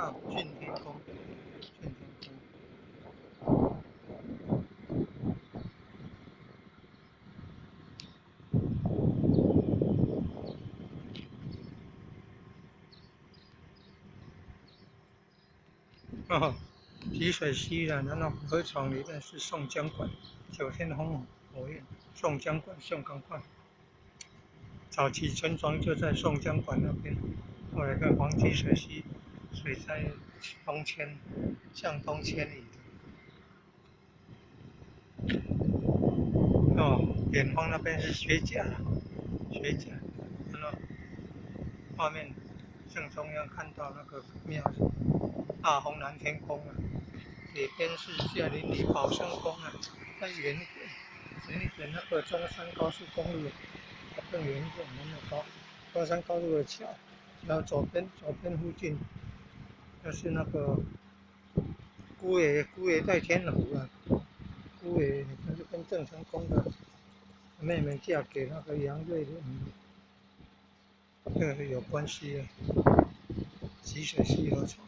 港峻天宮，峻天宮。哦，吉水溪啦，然後河床裡面是宋江館，九天烽火宴，宋江館，宋江館。早期村莊就在宋江館那邊，後來個黃吉水溪水災東遷，向東遷移的。哦，遠方那邊是學甲，學甲，看到畫面正中央看到那個廟。大豐南天宮啊，北邊是下林里寶生宮啊，再遠一點，遠一點那個中山高速公路，更遠一點那個高中山高速的橋，然後左邊附近就是那個姑爺在天湖啊，姑爺那就跟鄭成功的妹妹嫁給那個楊瑞麟，這個是有關係的，吉水溪河床。